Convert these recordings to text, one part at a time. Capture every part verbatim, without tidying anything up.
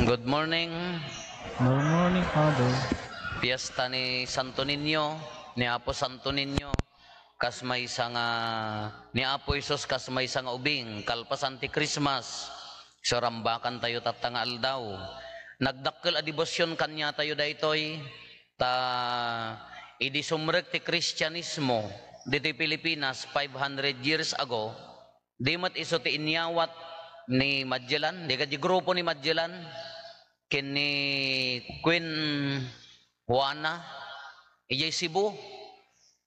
Good morning. Good morning, Father. Fiesta ni Santo Niño, ni Apo Santo Niño, kas maysa nga, ni Apo Jesus kas maysa nga ubing, kalpasan ti Christmas. So, rambakan tayo tatta nga aldaw. Nagdakkel a debosion kaniatayo daytoy, ta idi sumrek ti Kristianismo ditoy Pilipinas five hundred years ago, di met isu ti inyawat ni Magellan, di kadi grupo ni Magellan, ken ni Queen Juana, idiay Cebu,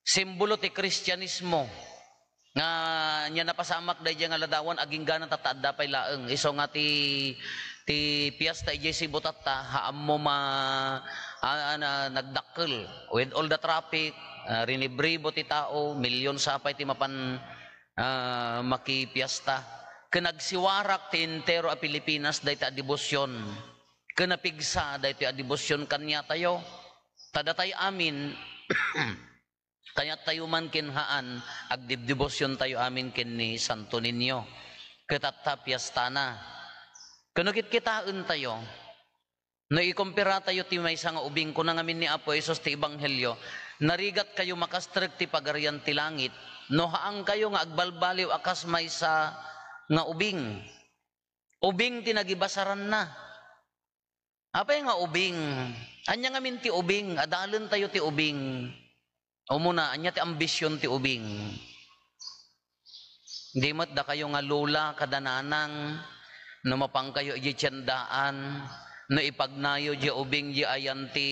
simbolo ti Kristianismo. Nga ania napasamak daydiay nga aldawan, agingga tatta adda pay laeng. Isu nga ti, ti fiesta idiay Cebu tatta, haan mo ma-, a-, a-, na-, nagdakkel. With all the traffic, ah, rinibribo ti tao, milyon sa pay ti mapan, ah, makipiesta. Ken agsiwarak ti entero a Pilipinas dayta a debosion. Ken napigsa daytoy a debosion kaniatayo. Ta datay amin, kaniatayo man ken haan, agdebdebosiontayo amin ken ni Santo Niño. Ket tatta piestana. Ken no kitkitaentayo, no ikomperatayo ti maysa nga ubing, kuna ngamin ni Apo Jesus ti Ebanghelio, "Narigatkayo makastrek ti Pagarian ti Langit, no haankayo nga agbalbaliw a kas maysa nga ubing." Ubing ti nagibasaranna. Apay nga ubing? Ania ngamin ti ubing? Adalentayo ti ubing. Umuna, ania ti ambision ti ubing? Di met dakayo nga lola kada nanang, no mapankayo idiay tiendaan, no ipagnayo diay ubing diay ayan ti,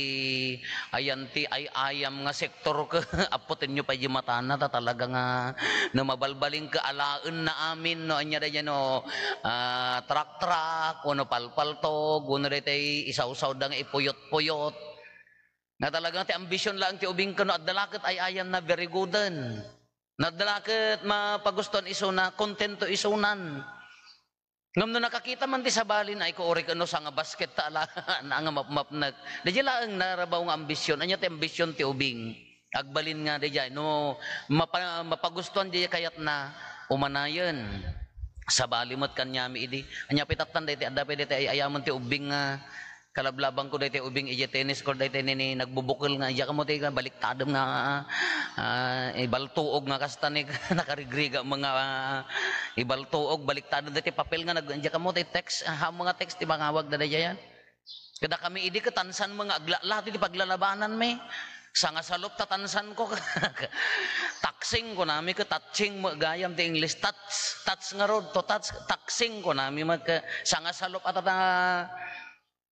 ayan ti ay-ayam nga sektor ket apputenyo pay diay matana ta talaga nga no mabalbalinka alaenna amin no ania daydiay no, ah, traktak wenno palpaltog wenno daytoy isawsawda nga ipuyot-puyot. Nga talaga ti ambision laeng ti ubing ket no adda la ket ay-ayamna, very gooden. No adda la ket mapagustuan isuna, kontento isunan. Ngem no nakakita man ti sabalin, ay, kuuri ket no sanga basket ta ala, na nga mapmapnek. Daydiay laeng narabaw nga ambision. Ania ti ambision ti ubing? Agbalin nga daydiay. No mapa-, mapagustuan daydiay kayatna, umanayen. Sabali met kaniami idi. Ania pay tattan daytoy, adda pay daytoy ay-ayamen ti ubing nga kalablabangko daytoy ubing idiay tennis court daytoy nini nagbubukel nga, diak ammo ti baliktadem nga, ah, ibaltuog nga kasta ni nakarigriga met nga, ah, ibaltuog, baliktadem daytoy papel nga nag-, diak ammo ti text, ah, haan met nga text ti mangawagda daydiay. Kadakami idi ket tansan met nga aglaklati ti paglalabananmi. Sangasalup ta tansanko. Taksing kunami ket touching met gayam ti English. Touch, touch ngarud, to touch, taksing kunami met ket sangasalup a ta-, ta-,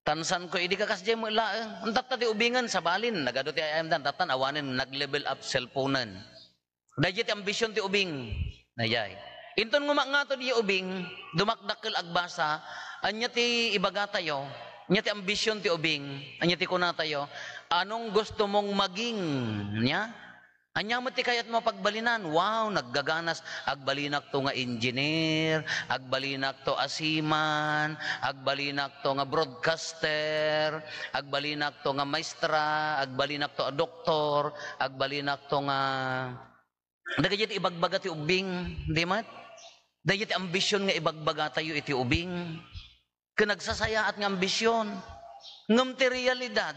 tansanko idi ket kasdiay met laeng. Intatta ti ubingen, sabalin, nagadu ti ay-ayamda, intattan awanen, nag-level up cellphonen. Daydiay ti ambision ti ubing. Daydiay. Inton ngumma ngato diay ubing, dumakdakkel agbasa, ania ti ibagatayo? Ania ti ambision ti ubing? Ania ti kunatayo? Anong gusto mong maging? Nia? Ania met ti kayatmo a pagbalinan? Wow, naggaganas. Agbalinakto nga engineer, agbalinakto a seaman, agbalinakto nga broadcaster, agbalinakto nga maestra, agbalinakto a doktor, agbalinakto nga, dagiti ibagbaga ti ubbing, di met? Dagiti ambision nga ibagbagatayo iti ubing. Ken nagsasayaat nga ambision. Ngem ti realidad,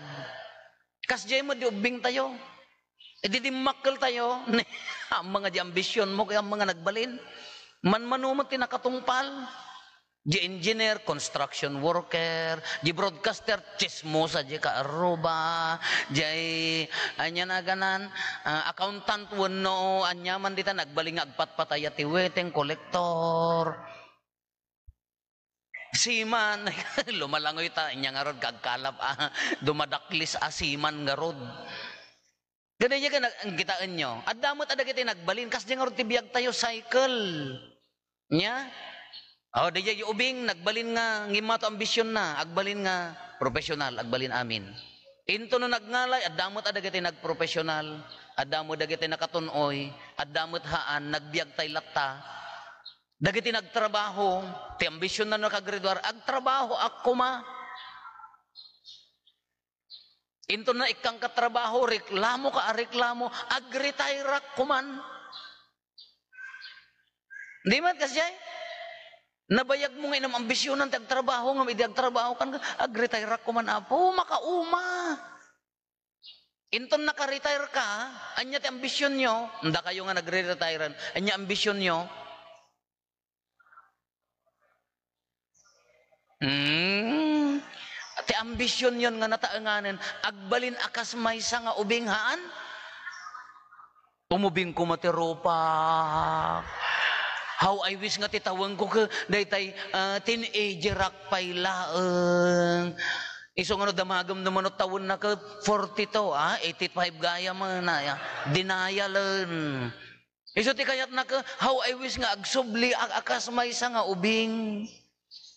kasdiay met di ubbingtayo. Idi dimmakkeltayo, ammanga di ambisionmo, kaya ammanga nagbalin. Manmano met ti nakatungpal. Di engineer, construction worker, di broadcaster, chismosa, di kaarruba, di, ania naganan, ah, accountant, wenno, ania man dita, nagbalin nga agpatpataya ti weteng, kolektor. Seaman, lumalangoy ta, ania ngarud, kagkalap, ah, dumadaklis a seaman ngarud. Daydiay ket nag-, kitaenyo. Adda met a dagiti nagbalin, kasdiay ngarud ti biagtayo, cycle. Nia? O, daydiay ubing, nagbalin nga, ngimmato ambisionna, agbalin nga, professional, agbalin amin. Into no nagngalay, adda met a dagiti nagprofessional, adda met dagiti nakatun-oy, adda met haan, nagbiagtay latta. Dagiti nagtrabaho, ti ambisionna no nakagraduar, agtrabahoak koma. Inton naikkanka trabaho, reklamoka a reklamo, agretireak koman. Di met kasdiay? Nabayag mo nga inam-ambisionan ti agtrabaho, ngem idi agtrabaho kan, "Agretire-ak koman, Apo." Makauma. Inton naka-retire ka, ania ti ambisionyo? Dakayo nga nagre-retire-an, ania ambisionyo? Hmm. Ti ambisionyon nga nataenganen, agbalin a kas maysa nga ubing haan? Umubing koma ti rupak. How I wish nga ti tawengko ket daytay, ah, teenager-ak pay laeng. Isu nga no damagem no mano tawenna ket forty-two, ah, eighty-five gayam, ah, na, ya. Denialen. Isu ti kayatna ket, how I wish nga agsubli a, a kas maysa nga ubing.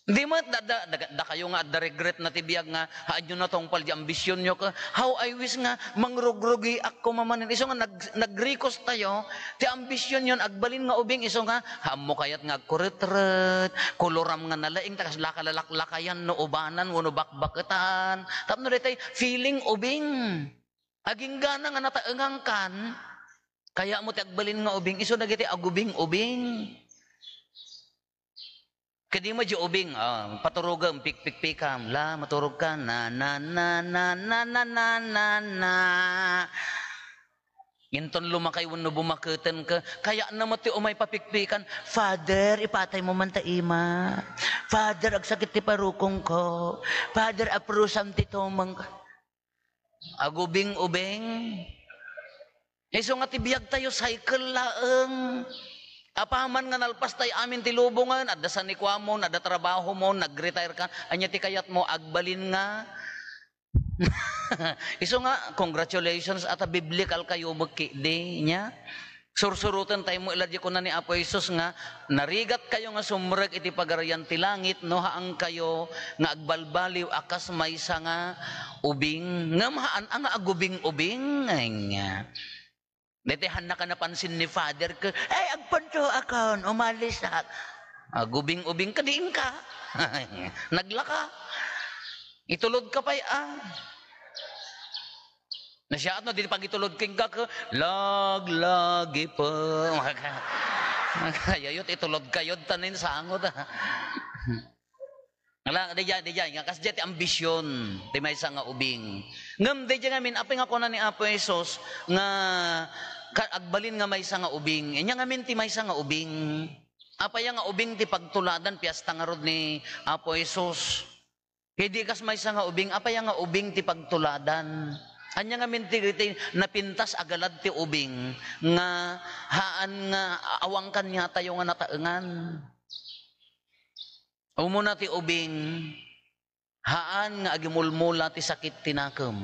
Di met, da, da, da, dakayo nga adda regret na ti biag nga, haanyo natungpal di ambisionyo ket, how I wish nga mangrugrugiak koma manen. Isu nga nag-, nag-request tayo, ti ambisionyon agbalin nga ubing, isu nga, haanmo kayat nga agkuretret, koloram nga nalaing, ta kas laka lalaklakayan no ubanan, wenno bakbaketan. Tapno daytay, feeling ubing. Aginggana nga nataengangkan, kayatmo ti agbalin nga ubing, isu dagiti agubing-ubing. Kadi met di ubing, ah, paturogem, pikpikpikam, la, maturog ka, na, na, na. Inton lumakay wenno bumaketen ka, kayatna met ti umay papikpikan, "Father, ipatay mo man ta ima. Father, agsakit ti parukong ko. Father, aprusam ti tumong ko." Agubing-ubing. Isu nga ti biag tayo, cycle laeng. Apaman nga nalpas tayo amin ti lubongen, adda sanikuamon, adda trabahomon, nag-retire ka, ania ti kayatmo, agbalin nga? Isu nga, congratulations, at a biblical kayo, magkidi, nia? Sursuroten tayo mo ila di kuna ni Apo Jesus nga, "Narigat kayo nga sumrek iti Pagarian ti Langit, no haan kayo nga agbalbaliw a kas maysa nga ubing." Ngem haan a nga agubing-ubing, ay nga. Daytoy, haan na ka napansin ni Father ka, "Ay, agpunto akon, umalisak." Agubing-ubing ka, diin ka. Naglaka. Itulod ka pay, ah. Nasiaat no, di pagitulod kenka, ka, laglagi pa. Maka-, makayayot, itulod kayo, tanin sangot, ah. Ala, di dyan, di dyan. Nga, kas dyan ti ambisyon, ti maysa nga ubing. Ngem, di dyan ngamin, apay nga kuna ni Apo Jesus, nga, ka-, agbalin nga maysa nga ubing. Inya ngamin ti maysa nga ubing. Apay nga ubing ti pagtuladan, piesta ngarud ni Apo Jesus. Idi kas maysa nga ubing, apay nga ubing ti pagtuladan? Ania ngamin ti, ti napintas a galad ti ubing nga haan nga awan kaniatayo nga nataengan? Umuna ti ubing, haan nga agimulmula ti sakit ti nakem.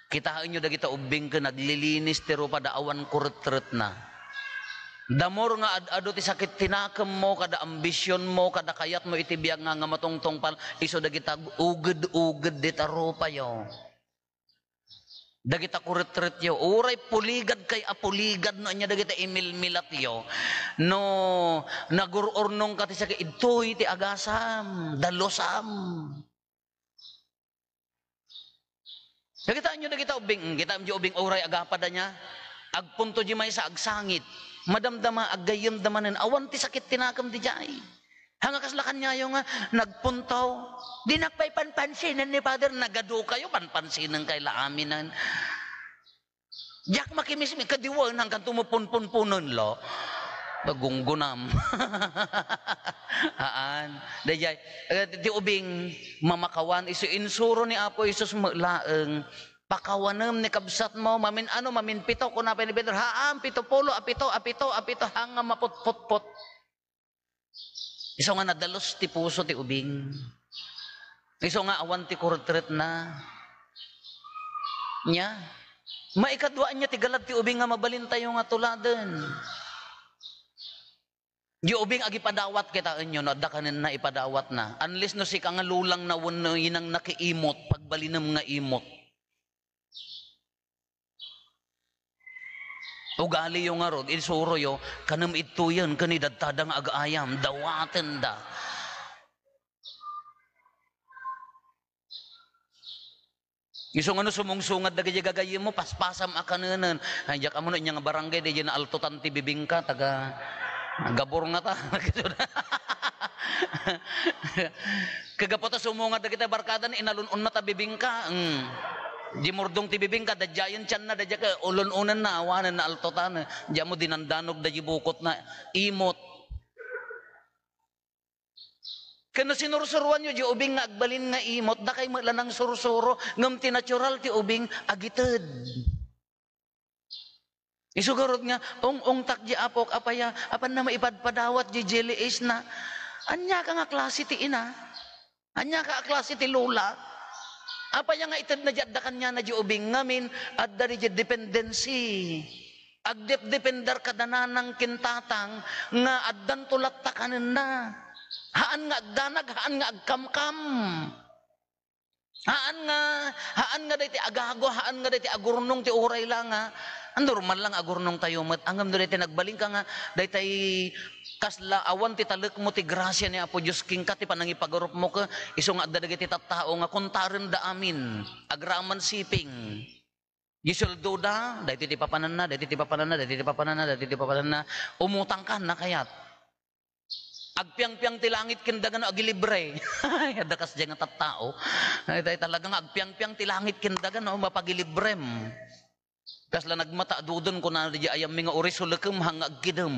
Kitaenyo dagita ubbing ken naglilinis ti rupada awan kuretretna. The more nga ad-ado ti sakit ti nakemmo, kada ambisionmo, kada kayatmo iti biag nga, nga matungtungpal, isu dagita uged-uged dita rupayo. Dagita kuretretyo, uray puligad kay a puligad no ania dagita imilmilatyo. No nagur-urnong ka ti sakit, idtoy ti agasam, dalusam. Nakitaenyo dagita ubbing, kita di ubbing uray agapada niya. Agpunto di maysa agsangit. Madamdama, aggayyemda manen, awan ti sakit ti nakem di jay. Hanga kasla kaniayo nga nagpuntaw. Dinak pay panpansinen ni Father, nagadu kayo, panpansinen kay la aminen. Diak makimismi, kadiwen hangkan tumupunpunpunen lo. Nagunggunam. Haan. Dayjay, eh, ti ubing mamakawan, isu insuro ni Apo Jesus met laeng, pakawanem ni kabsatmo, mamin ano, mamin pito, kuna pay ni Peter, haan, pito pulo, a pito, a pito, a pito, hanga maputputpot. Isu nga nadalus ti puso ti ubing. Isu nga awan ti kuretretna. Nia? Maikadua ania ti galad ti ubing nga mabalintayo nga tuladen. Di ubing agipadawat kitaenyo no adda kanenna ipadawatna. Unless no sika nga lulangna wenno inangna ket imot, pagbalinem nga imot. Ugaliyo ngarud, insuroyo, kanem idtoyen ken idadtada nga agaayam, dawatenda. Isu nga no sumungsungad dagiti gagayyemmo, paspasam a kanenen. Ay, diak ammo no ania nga barangay, daydiay naaltotan ti bibingka, taga Gabor ngata. Kagapu ta sumunga dagiti barkada na inalun-onna ta bibingka. Mm. Di murdong ti bibingka, dadiayen tianna, dadiak, ulun-onenna, awanen na altotan. Diak mo dinandanog da di bukotna, imot. Ken no sinursuroanyo di ubing nga agbalin nga imot, dakay met la nangsursuro, ngem ti natural ti ubing, agited. Isu garud nga, ung-ungtak di apok, apaya, apanna maipadpadawat di jelly ace na. Ania ka nga klase ti ina? Ania ka a klase ti lola? Apaya nga itedna di adda kaniana di ubing ngamin, adda di dependency. Agdepdepender kada nanang ken tatang nga addanto latta kanenna. Haan nga agdanag, haan nga agkamkam. Haan nga, haan nga daytoy agago, haan nga daytoy agurnong ti uray la nga, ah, normal lang agurnong tayo met. Ngem no daytoy nagbalinka nga, daytoy kasla awan ti talekmo ti grasia ni Apo Dios kenka ti panangipagarupmo ket isu nga adda dagiti tattao nga kontarenda amin, agraman siping. Di sueldoda, daytoy ti papananna, daytoy ti papananna, daytoy ti papananna, daytoy ti papananna. Umutangka, haan na kayat. Agpiangpiang ti langit ken daga no agilibre. Ay, adda kasdiay nga tattao. Ay, tay, talaga nga agpiangpiang ti langit ken daga no mapagilibrem. Kasla nagmata a dudon, kunana di ayammi nga uri sulekem haan nga agkidem.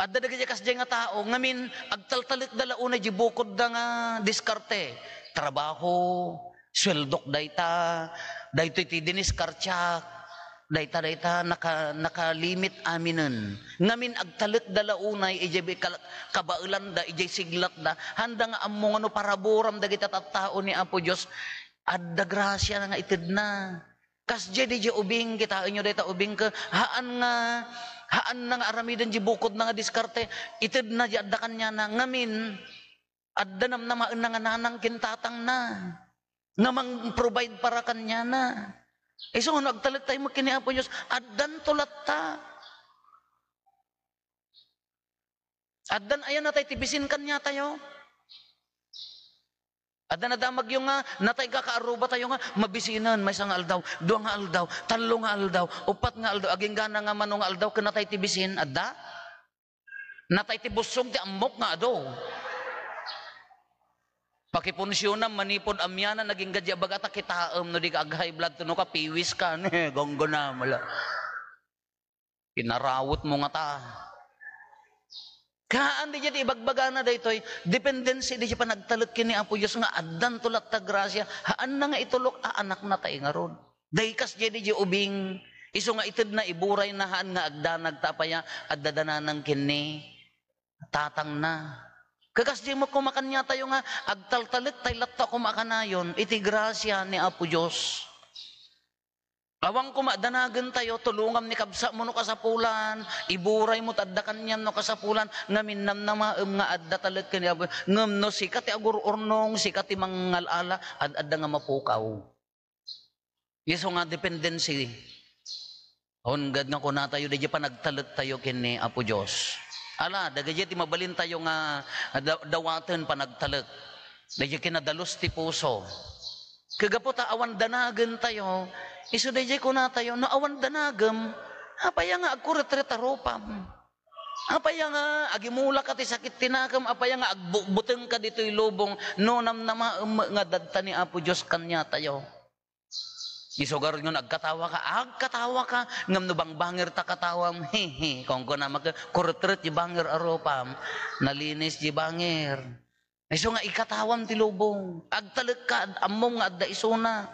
Adda dagiti kasdiay nga tao, ngamin, agtaltalekda la unay di bukodda nga diskarte. Trabaho, sueldok dayta, daytoy ti diniskartiak, dayta, dayta, naka-, nakalimit aminen. Ngamin, agtalekda la unay, idiay bi-, kal-, kabaelanda, idiay siglatda. Haanda nga ammo nga no paraburam dagiti tattao ni Apo Dios, adda grasia nga itedna. Kasdiay di, di ubing, kitaenyo dayta ubing ket haan nga, haanna nga aramiden di bukodna nga diskarte, itedna di adda kaniana, ngamin, adda namnamaenna nga nanang ken tatangna nga mang-provide para kaniana. Isu nga no agtalek tayo met ken ni Apo Dios, addanto latta. Addan aya natay ti bisin kaniatayo? Adda nadamagyo nga natay kakaarrubatayo nga mabisinen, maysa nga aldaw, dua nga aldaw, tallo nga aldaw, uppat nga aldaw, agingga na nga mano nga aldaw ken natay ti bisin? Adda? Natay ti bussong ti ammok nga adu. Pakipunsionam manipud amianan, agingga di abaga ta kitaem no di ka ag-high blood to no ka piwis ka. Ne, gangganam la. Pinarawetmo ngata. Haan di diay ibagbagana daytoy, dependency di diay panagtalek ken ni Apo Dios nga addanto latta grasia, haanna nga itulok a anakna tay ngarud. Dayta kasdiay di diay ubing, isu nga itedna iburayna haan nga agdanag ta apaya adda dananang ken ni tatangna. Kakasdiay met koma kaniatayo nga agtaltalek tay latta koma a kanayon iti grasia ni Apo Dios. Awan koma danagentayo, tulongam ni kabsatmo no kasapulan, iburaymo ta adda kaniam no kasapulan, ngamin namnamaem nga adda talek ken ni Apo. Ngem no sika ti agur-urnong, sika ti mangal-ala, ad-adda nga mapukaw. Isu nga dependency. Unggad nga kunatayo, daydiay panagtalektayo ken ni Apo Dios. Ala, dagiti mabalintayo nga da-, dawaten panagtalek. Daydiay kinadalus ti puso. Kagapu ta awan danagentayo, isu daydiay kunatayo, no awan danagem, apay nga agkuretret a rupam? Apay nga agimulaka ti sakit ti nakem? Apay nga agbutbutengka ditoy lubong? No namnamaem nga dadta ni Apo Dios kaniatayo. Isugar nga agkatawaka, agkatawaka, ngem no bangbanger ta katawam, he, he, kunkunam, kuretret ti banger a rupam, nalinis ti banger. Isu nga ikatawam ti lubong. Agtalekka, ad-, ammom nga adda isuna.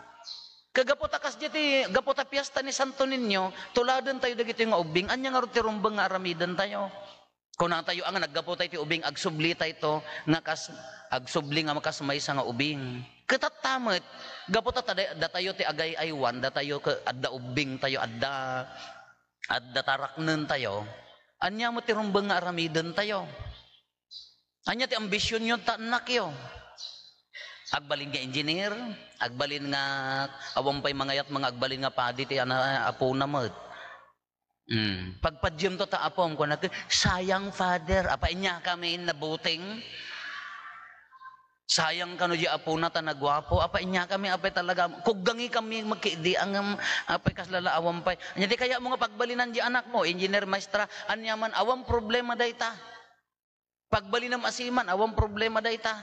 Kagapu ta kasdiay ti, gapu ta piesta ni Santo Niño, tuladentayo dagitoy nga ubbing. Ania ngarud ti rumbeng nga aramidentayo? Kunatayo, a, nga naggapu tayo ti ubing, agsubli tayo to nga kas, agsubli nga kas maysa nga ubing. Ket tatta met, gapu ta tada-, datayo ti agay-aywan, datayo ke-, adda ubbing tayo, adda, adda taraknen tayo. Ania met ti rumbeng nga aramiden tayo? Ania ti ambisionyo ta annakyo? Agbalin nga engineer, agbalin nga awan pay mangayat nga agbalin nga padi ti ana-, apona met. Hmm. Pagpadiemto ta apom, kunana, "Sayang, Father, apay ania kami nabuting? Sayang kano di apona ta naguapo, apay ania kami, apay talaga, kuggangi kami, magkidi, ang, um, apay kaslala, awan pay." Ania ti kayatmo nga pagbalinan di anakmo, engineer, maestra, ania man, awan problema dayta. Pagbalinam a siman, awan problema dayta.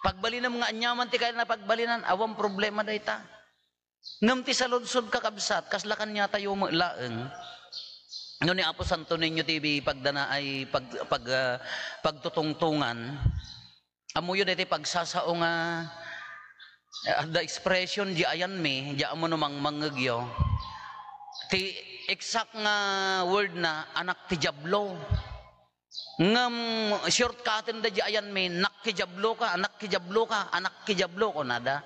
Pagbalinam nga aniaman ti kayatna pagbalinan, awan problema dayta. Ngem ti saludsod, kakabsat, kasla kaniatayo met laeng? No ni Apo Santo Niño ti pagdana ay pag-, pag-, ah, pagtutungtongan, ammoyo daytoy pagsasao nga, eh, adda expression di ayanmi, di ammo no mangmangngegyo. Ti exact nga word na, anak ti Diablo. Ngem shortcutten da di ayanmi, nak ti Diablo ka, anak ti Diablo ka, anak ti Diablo, kunada.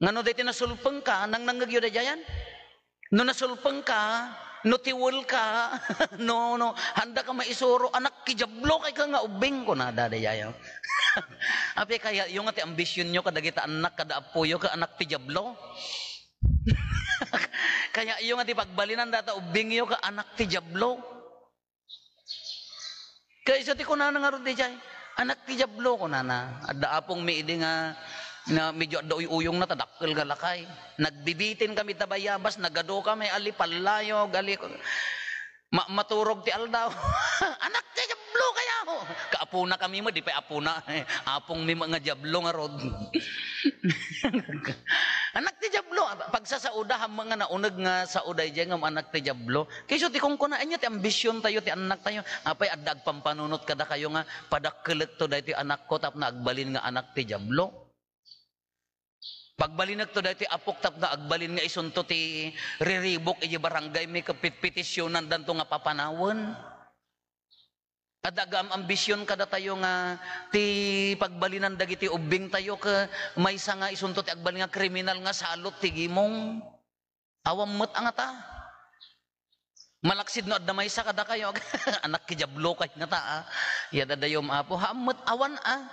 Ngano daytoy nasulpeng ka, nangnangngegyo daydiayan? No nasulpeng ka, no tiwel ka, no, no, handa ka maisuro, anak ti Diablo kay ka nga ubbing, kunada daydiayan. Apay, kayatyo nga ti ambisionyo kadagiti annak kada appoyo ka anak ti Diablo? Kayatyo nga ti pagbalinan data ubbingyo ka anak ti Diablo? Kaysa ti kunana ngarud daydiay, "Anak ti Diablo," kunana. Adda apongmi idi nga, nga medyo adda uy-uyongna ta dakkel nga lakay. Nagbibitin kami ta bayabas, nagadu kami, ali pallayog, ali, ma-, maturog ti aldaw. "Anak ti Diablo kayaw!" Kaapona kami met, di pay apona. Apongmi met nga Diablo ngarud. Anak ti Diablo, pagsasauda, hammo nga nauneg nga sao daydiay ngem anak ti Diablo. Kayso ti kunkuna, ania ti ambisiontayo ti annaktayo? Apay, adda agpampanunot kadakayo nga, "Padakkelekto daytoy anakko tapno agbalin nga anak ti Diablo. Pagbalinekto daytoy apok tapno agbalin nga isunto ti riribuk iti barangaymi ket pitpetisionandanto nga papanawen." Adda agam-ambision kadatayo nga ti pagbalinan dagiti ubbingtayo ket maysa nga isunto ti agbalin nga kriminal nga salot ti gimong. Awan met a ngata. Malaksid no adda maysa kadakayo, anak ti Diablo kay ngata, a. Ya dadayom, Apo, haan met, awan a.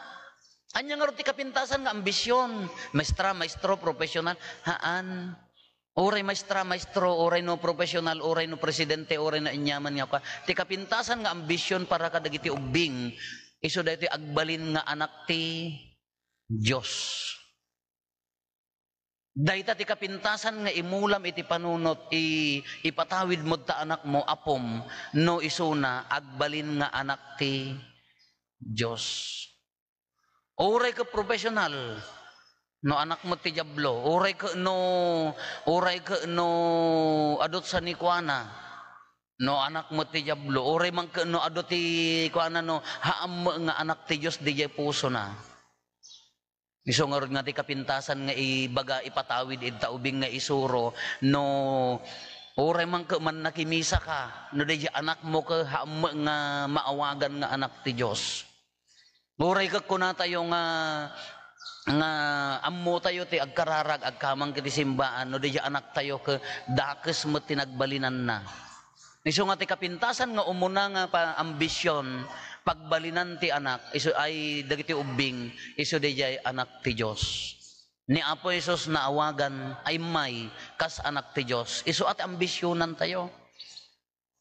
Ania ngarud ti kapintasan nga ambision? Maestra, maestro, profesional? Haan. Uray maestra, maestro, uray no profesional, uray no presidente, uray no aniaman nga ka-, ti kapintasan nga ambision para kadagiti ubbing, isu daytoy agbalin nga anak ti Dios. Dayta ti kapintasan nga imulam iti panunot, i-, ipatawid mo ta anakmo, apom, no isuna, agbalin nga anak ti Dios. Uray ket profesional, no anak met ti Diablo. Uray ket no, uray ket no adu ti sanikuana, no anak met ti Diablo. Uray man ket no adu ti kuana, no, haan met nga anak ti Dios, diay pusona. Isu ngarud nga ti kapintasan nga ibaga, ipatawid ita ubing nga isuro, no uray man ket mannakimisaka, no diay anakmo ket haan met nga maawagan nga anak ti Dios. Uray ket kunatayo nga, nga ammotayo ti agkararag, agkamang iti simbaan, no diay anaktayo ket dakes met ti nagbalinanna. Isu nga ti kapintasan nga umuna nga pa-, ambision, pagbalinan ti anak, isu ay dagiti ubbing, isu diay anak ti Dios. Ni Apo Jesus naawagan a immay kas anak ti Dios. Isu a ti ambisionantayo.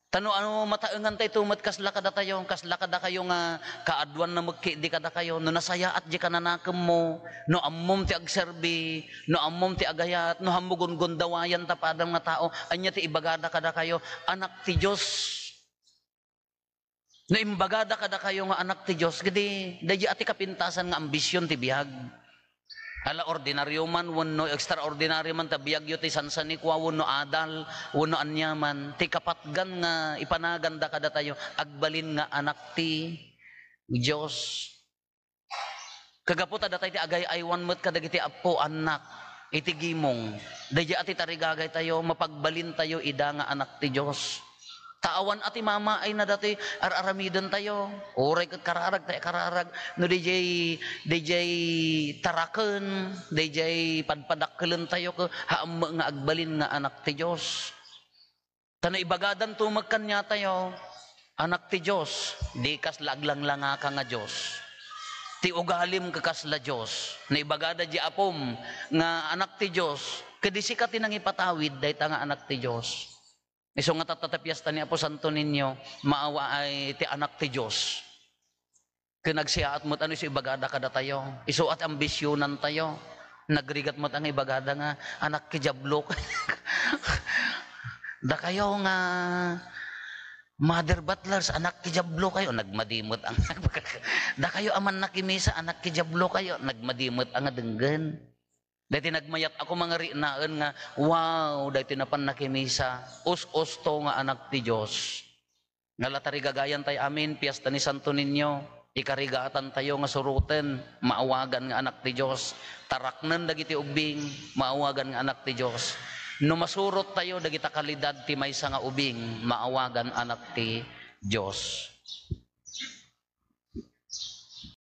Ta no, ano, mataengan tayo met kasla kadatayo, kasla kadakayo nga kaaduan na met ketdi kadakayo, no nasayaat di kananakemmo, no ammom ti agserbi, no ammom ti agayat, no hammo gungundawayan ta padam nga tao, ania ti ibagada kadakayo? Anak ti Dios. No imbagada kadakayo nga anak ti Dios, kadi, daydi a ti kapintasan nga ambision ti biag. Ala, ordinaryo man wenno extraordinaryo man ta biagyo ti sansanikua wenno adal wenno aniaman, ti kapatgan nga ipanaganda kadatayo, agbalin nga anak ti Dios. Kagapu ta datay ti agay-aywan met kadagiti appo, annak, iti gimong, daydi a ti tarigagaytayo, mapagbalintayo ida nga anak ti Dios. Ta awan a ti mamaayna datoy ar-aramidentayo. Uray ket kararag tayo kararag. No diay, diay taraken, diay padpadakkelentayo ket haan met nga agbalin nga anak ti Dios. Ta no ibagadanto met kaniatayo, anak ti Dios, di kasla aglanglangaka nga Dios. Ti ugalim ket kasla Dios. No ibagada di apom nga anak ti Dios, ket di sika ti nangipatawid dayta nga anak ti Dios. Isu nga tatta ti piesta ni Apo Santo Niño, maawa ay ti anak ti Dios. Ken nagsiaat met ano isu ibagada kadatayo. Isu a ti ambisionantayo. Nagrigat met nga ibagada nga, "Anak ti Diablo." Dakayo nga Mother Butlers, anak ti Diablo kayo, nagmadi met ang, dakayo a mannakimisa, anak ti Diablo kayo, nagmadi met ang denggen. Daytoy nagmayat a kumangrinaen nga, "Wow, daytoy napan nakimisa, us-usto nga anak ti Dios." Nga la tarigagayan tay amin, Piesta ni Santo Niño, ikarigatan tayo nga suroten, maawagan nga anak ti Dios. Taraknen dagiti ubbing, maawagan nga anak ti Dios. No masurot tayo dagita kalidad ti maysa nga ubing, maawagan anak ti Dios.